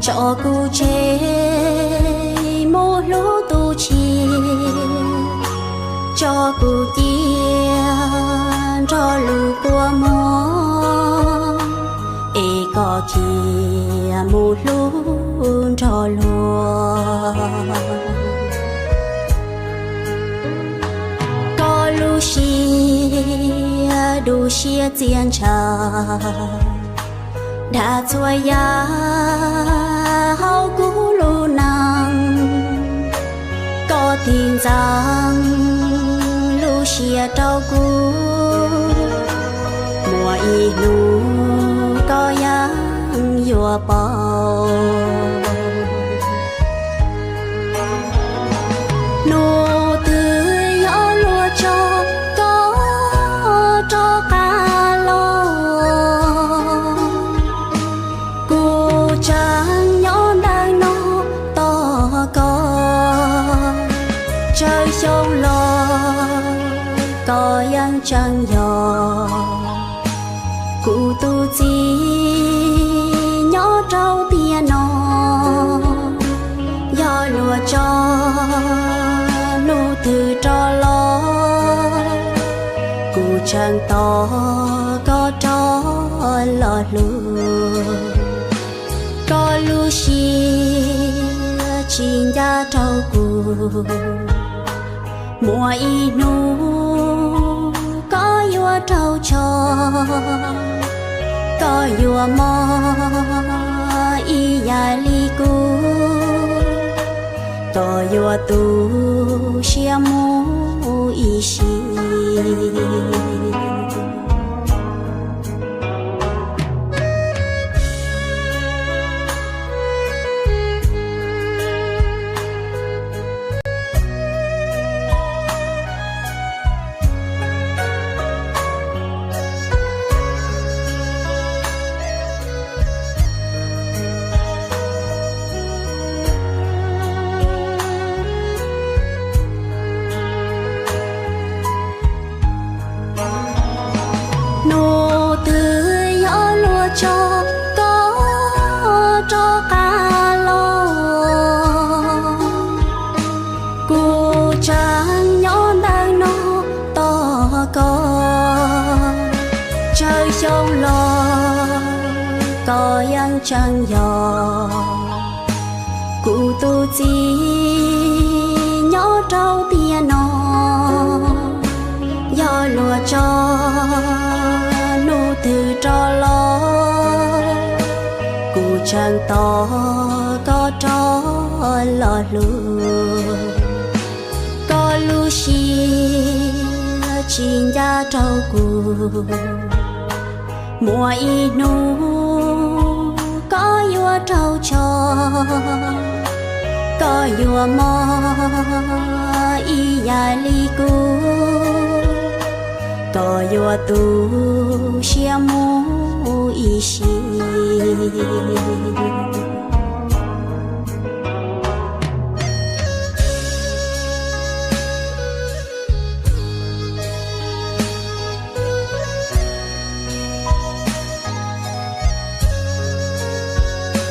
Tso kuv tseg mus hlub tus tshiab, tso kuv cia nrog lus kua muag, es koj cia mus hlub nrog luag. Koj lub siab dub siab txias ntsha, dag txhua yam hauv kuv lub neej. Koj tig ntxeev lub siab rau kuv, muaj ib hnub koj yeej yuav paub. Hnub twg yog luag tso koj rov qab los, kuv tseem nyob ntawm no tos koj. Tsawg xyoo los koj yeej tseem yog kuv tus txiv nyob rau tiam no. Yog luag tso hnub twg rov los, kuv tseem tos koj rov los hlub. Koj lub siab tsis ncaj rau kuv, muaj ib hnub koj yuav raug tso. Koj yuav mob ib yam li kuv, koj yuav tu siab mus ib sim. Hnub twg yog luag tso koj rov qab los, kuv tseem nyob ntawm no tos koj. Tsawg xyoo los koj yeej tseem yog kuv tus txiv nyob rau tiam no. Yog luag tso hnub twg rov los, kuv tseem tos koj rov los hlub. Koj lub siab tsis ncaj rau kuv, muaj ib hnub koj yuav raug tso. Koj yuav mob ib yam li kuv, koj yuav tu siab mus ib sim.